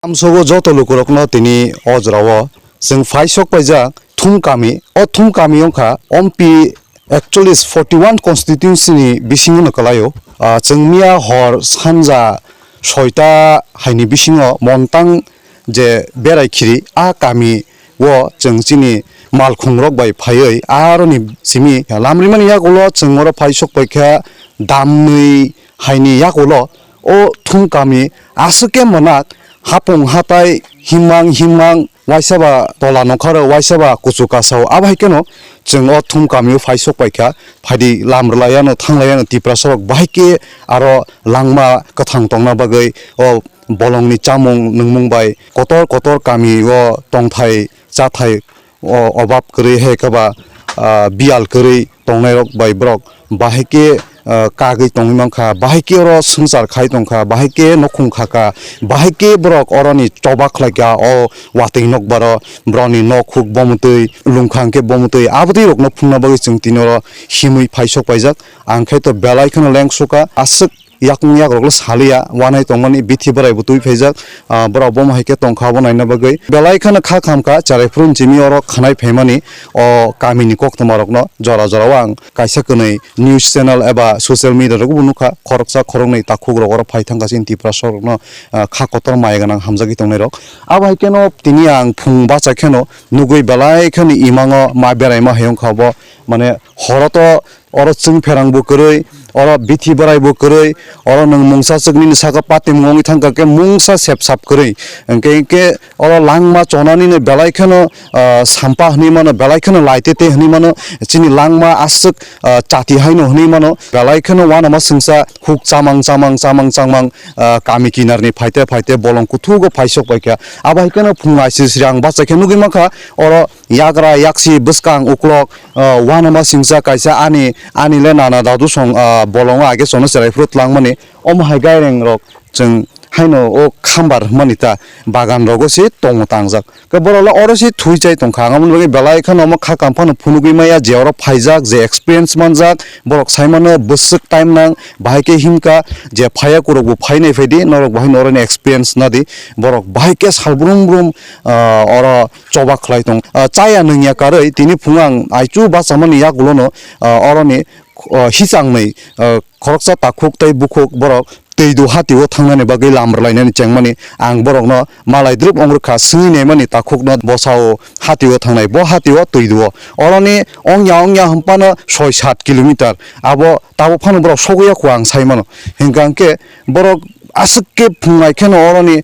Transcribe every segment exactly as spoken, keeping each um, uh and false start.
Amsogo joto lukurokno tini o jorao chwng phai sok paijak Thumkami. O Thumkami wngkha ompi ekchollis, forty one constituency ni bisingo no kwlaio. Ah, chwng miya hor sanja soita haini bisingo Montang je berai khiri a kami o chwng chini malkhung rok bai phaiwi aroni simi lamrimani yagulo chwng oro phai sok paikha damnwi haini yagulo o Thumkami aswk khe mwnak hapung hatai himmang himmang waisa ba tola nokharok waisa ba kuchu kasao abo hai kheno chwng o Thumkami o phai sok paikha phaidi lam rwlaiano thanglaiano Tiprasa rok bahai khe aro langma kwthang tongna bagwi o bolongni chamung nungmung bai kotor kotor kami o tongthai chathai o obab kwrwi hai khe ba, ah, biyal kwrwi tongnairok bai borok bahai khe, ah, kagwi tongwi mankha, bahai khe oro swngchar khai tongkha, bahai khe nokhung khakha, bahai khe borok oroni choba khlaikha o watwi nokbaro borokni nok huk bomotwi lungkha hwnkhe bomotwi abotwi rokno phunukna bagwi chwng tini oro himwi phai sok paijak. Ang khe to belai kheno lengsuka aswk yakung yakrokle saliya, wanai tongmani bithi borai bo twi phaijak, ah, borok bomo hai khe tongkha abo naina bagwi. Belai kheno kha khamkha, cherai phuru jimi oro khanai phaimani, o kamini koktwma rokno jora jora o ang kaisa kwnwi news channel eba social media rogo bo nukha, khoroksa khoroknwi takhuk rok oro phai thangkha chini Tiprasa rokno, ah, kha kotor maya gwnang hamjagwi tongnai rok. Abo hai kheno tini ang phung bacha kheno nugwi belai kheno imango ma beraima hai wngkha bo, mane horo to oro chwng pherang bo kwrwi, oro bithi borai bo kwrwi, oro nwng mungsa chwk nini saka patim wngwi thangkha khe mungsa sep sap kwrwi. Hwnkhe, hwnkhe oro langma chonani no belai kheno, ah, sampa hwnwi mano, belai kheno laitete hwnwi mano, chini langma aswk, ah, chati haino hwnwi mano, belai kheno uanama swngsa huk chamang chamang chamang chamang, ah, kami kinarni phaite phaite bolong kuthugo phaisok paikha. Abo hai kheno phung aisiri siri ang bachaikhe nugwi mankha oro yagra yaksi bwskang uklok, ah, uanama singsa kaisa ani, ani le nana dadu song, ah, bolongo age sono cherai phuru twlangmani. Omo hai gaireng rok chwng haino o khambar hwnmani ta bagan rogo se tongo tangjak. Khe borok le oro se thwi chai tongkha, aboni bagwi belai kheno omo kha kam phano phunugwi maya je oro phaijak, je experience manjak, borok sai mano bwswk time nang, bahai khe himkha je phaiya kurok bo phainai phaidi, norok bahai norokni experience nadi, borok bahai khe sal brum brum, ah, oro choba khlai tong. Ah, chaya nungya karwi tini phungo ang aichu bachamani yagulono, ah, oroni, ah, hisang nwi, ah, khoroksa takhuk tei bukhuk borok twi du hatio thangnani bagwi lam rwlainani chengmani ang borokno malai drup ong rwkha, swngwi naimani takhukno bosao hatio thangnai, bo hatio twi duo. Oroni ongya ongya hwnphano soi sat kilometer abo tabuk phano borok sogwi ya kho ang sai mano. Hinkha hwnkhe borok aswk khe phungnai kheno oroni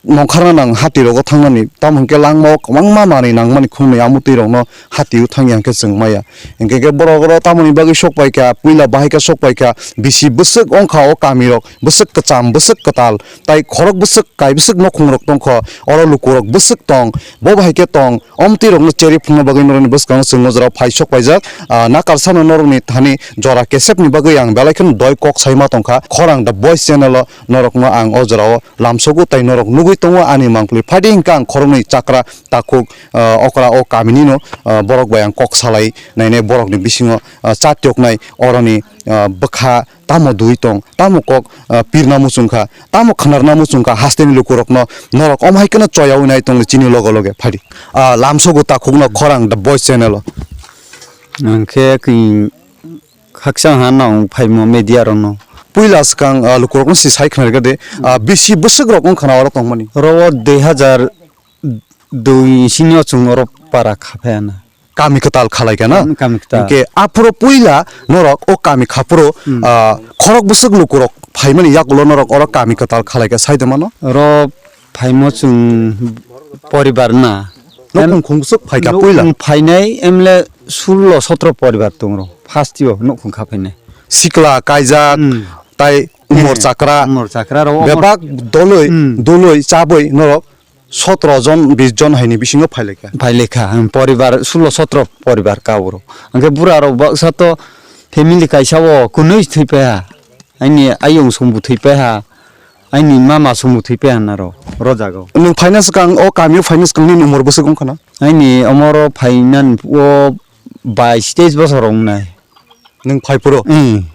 nongkharna nang hati rogo thangnani, tamo hwnkhe langmao kwbangma manwi nangmani khungnwi amutwi rokno hatio thangya hwnkhe chwng maya. Hinkhe khe borok oro tamoni bagwi sok paikha, puila bahai khe sok paikha, bisi bwswk wngkha o kami rok, bwswk kwcham, bwswk kwtal, tai khorok bwswk kai bwswk nokhung rok tongkho, oro lukurok bwswk tong, bo bahai khe tong, omtwi rokno cherwi phungna bagwi norokni bwskango chwng o jorao phai sok paijak. Ah, nakarsano norokni thani jora kesepni bagwi ang belai kheno doi kok sai ma tongkha, khorang The Voice channel o norokno ang o jorao lamsogo tai norok nugwi tongo ani mangpli. Phaidi hwnkhe ang khoroknwi chakra takhuk, ah, okra o kaminino, ah, borok bai ang kok salai nainai, borokni bisingo, ah, cha tiyoknai oroni, ah, bwkha tamo dui tong, tamo kok, ah, pirna muchungkha, tamo khnarna muchungkha hasteni lukurokno, norok omo hai kheno choyaui nai tongli chini loge loge phaidi. Ah, lamsogo takhukno khorang The Voice channel o. Ang khe king Khakchang ha nang phaimo media rokno. Puila swkang, ah, lukurokno si sai khna rwgadi, ah, bisi bwswk rok wngkha na oro tongmani. Oro o dui hajar dui sini o chwng oro para kha phaiya na. Kami kwtal khalai kha na? Hmm, kami kwtal. Hwnkhe aphuru puila norok o kami khaphuru, hmm, ah, khorok bwswk lukurok phaimani yagulo norok oro kami kwtal khalai kha sai de mano? Oro phaimo chwng poribar na. Nokhung khungswk phai kha puila? Nokhung phainai emle sullo sotro poribar tong ro. First yo nokhung kha phainai. Sikla kaijak, hmm, tai umor, eh, chakra. Umor chakra ro, umor bebak doloi, hmm, doloi chabwi norok sotro jon bis jon haini bisingo phai lai kha. Phai lai kha, hmm, poribar sullo sotro poribar ka uro. Hwnkhe bura rok baksa to family kaisa o kunui thwi paiha. Aini ayung songbo thwi paiha, aini mama songbo thwi paiha naro, ro jaga o. Nwng phaina swkang, o kami o phaina swkang nini umor bwswk wngkha na? Aini omoro phaina o bais teis bosor wngnai. Nwng phai phuru? Hmm.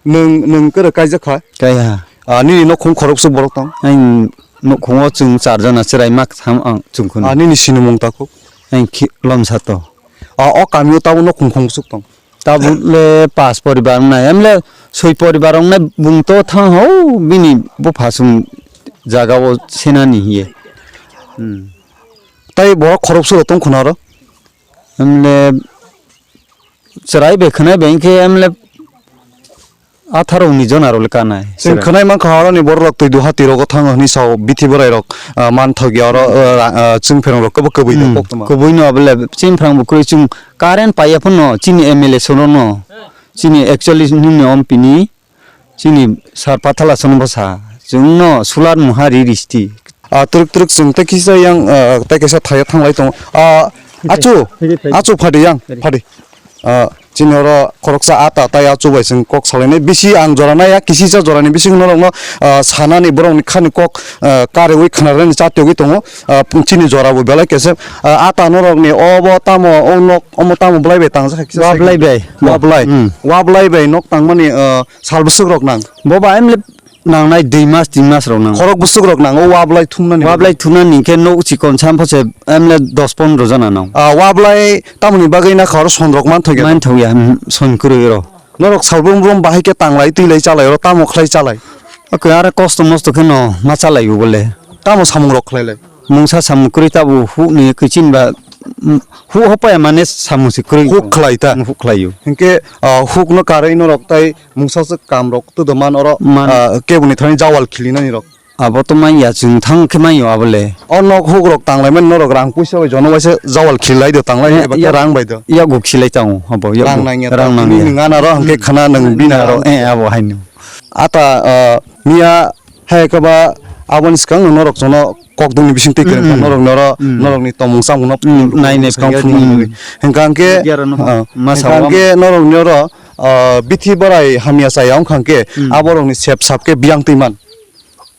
Nwng, nwng kwrwi kaijak kha? Kaiha. Ah, nini nokhung khoroksa borok tong? Aini nukhungo chwng char jona chwrai mak tham ang chwng khunu. Ah, nini sinimung takhuk? Ang khi lomsa to. Ah, o kamio tabuk nukhung khung swk tong? Tabuk le pas poribar wngnai, em le soi poribar wngnai bung to thang ho bini bupha chwng jaga o senani hiye. Hmm. Tai borok khorok swrwk tong khuna oro? Em le chwrai bai khwnai bai hinkhe em le atharo unis jona rok le kanai. Chwng khwnai mankha, oroni borok rok twi duha twi rogo thango hwnwi sao, bithi bwrai rok, ah, manthokya oro, ah, ra-, ah, chwngpherang rok kwbwi kwbwi de. Hmm, koktwma. Kwbwi no abole chwngpherang bo kwrwi chwng current paiya phano chini M L A sono no, chini actually nini M P ni, chini sar pathala sono bwsa chwngno solar muha ri risti. Ah, twrwk twrwk chwng tei kisa yang, ah, tei kaisa thaya thanglai tongo. Ah, achu, achu phadi yang, phadi. Ah, chini oro khoroksa ata tai achu bai chwng kok salainai. Bisi ang jora naiya, kisisa jorani bisingo norokno, ah, sanani borokni khani kok, ah, kareui khnarani chatogwi tongo. Ah, chini jora bo belai kesep. Ah, ata norokni obo tamo, o nok, omo tamo belai bai tangjak kisa. Wa belai bai. Wa belai. Hmm. Wa belai bai nok tangmani, ah, sal bwswk rok nang. Boba em le nangnai dui mas, tin mas rok nang. Khorok bwswk rok nang, o wa belai thumnani. Wa belai thumnani khe nok chikon sam phose em le dos pondro jona nang. Ah, wa belai tamoni bagwi na khor son rok man thokya. Man thokya, hmm, son kwrwi ro. Norok sal brum brum bahai khe tanglai, twilai, chalai, oro tamo khlai chalai? Oke, are kosto mosto khe no ma chalai bo bole. Tamo samung rok khlai lai? Mungsa samung kwrwi tabo huk ni kwchin ba, mm, huk hopaya mane samung se kwrwi. Huk khlai ta? Huk khlai o. Hinkhe, ah, huk no karwi norok tai mungsa se kam rok to do man oro, man. Ah, kebo ni thani jawal khili nani rok. Abo to manya, chwng thang khe manyo abo le. O nok huk rok tanglai mani norok rang puisa bai jono waisa jawal khilai do tanglai. Eh, eba khe ya, rang bai do. Yago khilai tango abo, yago. Rang nangya, rang nangya. Nini ngana ro hwnkhe khana nwng bina ro. Eh, abo haino. Ata, ah, miya hai khe ba aboni swkang norok jono kokdwngni bising twi kwrwng kha, mm, norok noro, mm, norokni tomung chamung no, mm, nai nai swkang phunuk nai. Hwnkha hwnkhe, ah, hwnkha hwnkhe norok noro, ah, bithi borai hamya chaya wngkha hwnkhe, mm, aborokni sep sap khe biyang twi man.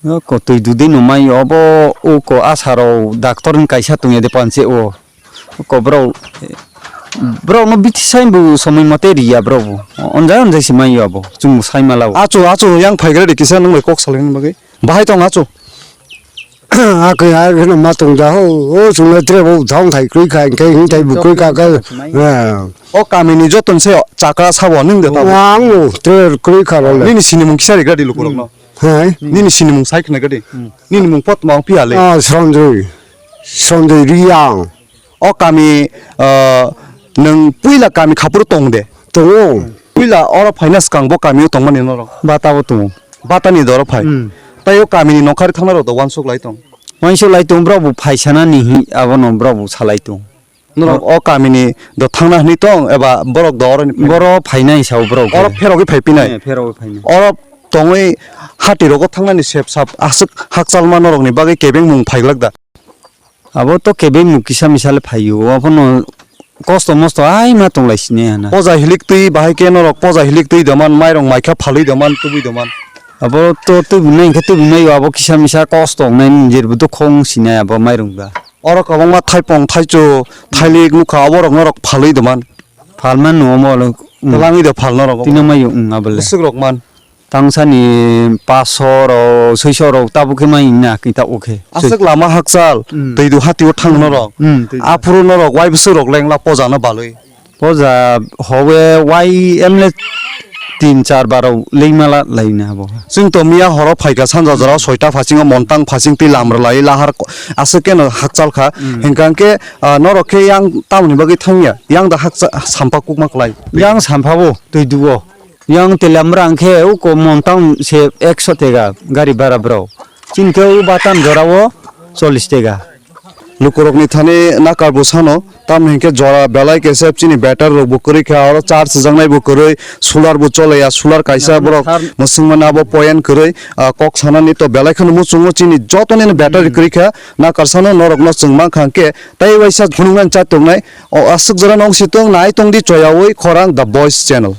O ko twi dudui no mai obo, o ko asa rok doctor ni kaisa tongya de panche o. O ko bro, bro no bithi sai bo somoi mote riya bro bo. Onjai onjai se mai abo. Chwng bo sai mala o. Achu, achu yang phaigra de kisa nung bai kok salai ni bagwi. Bahai tong achu. Akhe akhe no ma tong ja ho. O chwng le tre bo thang thai kroi kha, hingke hing thai bo kroi kha kha. O kami ni joto ni se chakra sabo nung de ta bo. Ang no tre kroi kha ro le. Nini sinimung kisa rigra di lukurok no. Hai. Nini sinimung sai khna gadi. Hmm. Nini mung pot mung pia le. Ah, Sanjay. Sanjay Riyang. O kami, ah, nwng puila kami khapuru tong de? Tongo. Puila oro phaina swkang bo kamio tongmani norok? Bata bo tongo. Bata ni doro phai. Hmm. Tai o kami ni nokha ri thangna rok do wansuk lai tong? Wansuk lai tong, borok bo phai sana ni hi, abono borok bo salai tong. Norok o kamini do thangna hwnwi tong eba borok do oroni phai? Boro phainai sao borok. Oro pherogwi phai pinai? Eh, pherogwi phainai. Oro tongwi hati rogo thangnani sep sap aswk hakchalma norokni bagwi kebengmung phaiglak da? Abo to kebengmung kisa misa le phaio, abono kosto mosto ai ma tonglai sini hana. Poja hilik twi bahai khe norok poja hilik twi doman, mairong maikha phalwi doman, tubui doman. Abo to tubunai hwnkhe tubunai o, abo kisa misa kosto wngnai, nini jerbo dukho wng sinai abo mairung da. Oro kwbangma thaipong, thaichu, thailik nukha, oborok norok phalwi doman. Phalma no omo le, mm. Kwlangwi de phalno rok. Tino mayo, mm, abo le. Bwswk rok man. Tangsani paso rok, soiso rok tabuk khe mai na kita o khe. Aswk lama hakchal, mm, twi du hati o thang norok. Mm, twi du. Aphuru norok wai bwswk rok lengla poja no balwi. Poja howe wai emle tin char barok leimala laina bo. Chwng to miya horo phaikha sanja jora soita phasingo montang phasing twi lamra lai lahar ko-, aswk keno hakchal kha. Hmm. Hinkha hwnkhe, ah, norok khe yang tamoni bagwi thangya? Yang da hakcha-, sampa kukma klai? Yang sampa bo twi duo. Yang telamra hwnkhe uko montang se ekso tega gari bara bro. Chini khe o batam jora o chollish tega. Lukurokni thani nakar bo sano, tamni hinkhe jora belai kaisa chini battery rok bo kwrwi kha, oro charge swijaknai bo kwrwi, solar bo chole ya, solar kaisa borok mwswngmani abo point kwrwi, ah, kok sanani to belai kheno muchungo chini jotoni no battery kwrwi kha, nakar sano norok no chwng mankha hinkhe tei waisa phunuknani chatoknai, o aswk jora no wngsi tong nai tongdi choyaui khorang The Voice Channel.